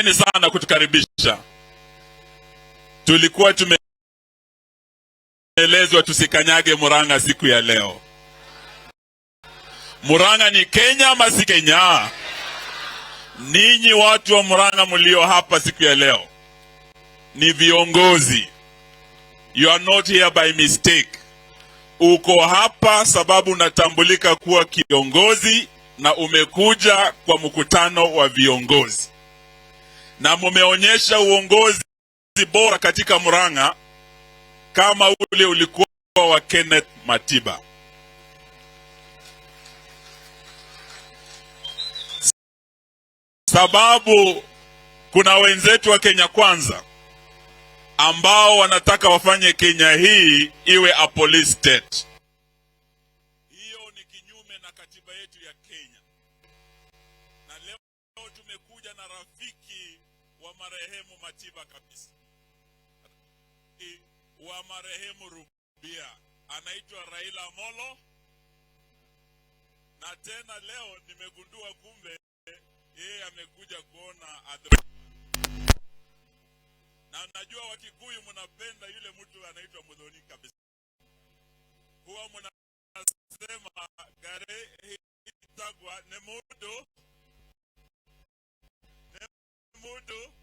Sana kutukaribisha. Tulikuwa tumeelezwa tusikanyage Murang'a siku ya leo. Murang'a ni Kenya ama si Kenya? Ninyi watu wa Murang'a mlio hapa siku ya leo ni viongozi. You are not here by mistake. Uko hapa sababu unatambulika kuwa kiongozi na umekuja kwa mkutano wa viongozi, na mumeonyesha uongozi bora katika Murang'a kama ule ulikuwa wa Kenneth Matiba. Sababu kuna wenzetu wa Kenya Kwanza ambao wanataka wafanye Kenya hii iwe a police state. Hiyo ni kinyume na katiba yetu ya Kenya. Na leo tumekuja na rafiki wa marehemu Matiba kabisa, wa marehemu Rubia, anaitwa Raila Amolo. Na tena leo nimegundua kumbe yeye amekuja kuona na najua Wakikuyu mnapenda yule mtu anaitwa Muthoni kabisa. Huwa mnasema gare hitagwa ne mundu ne mundu.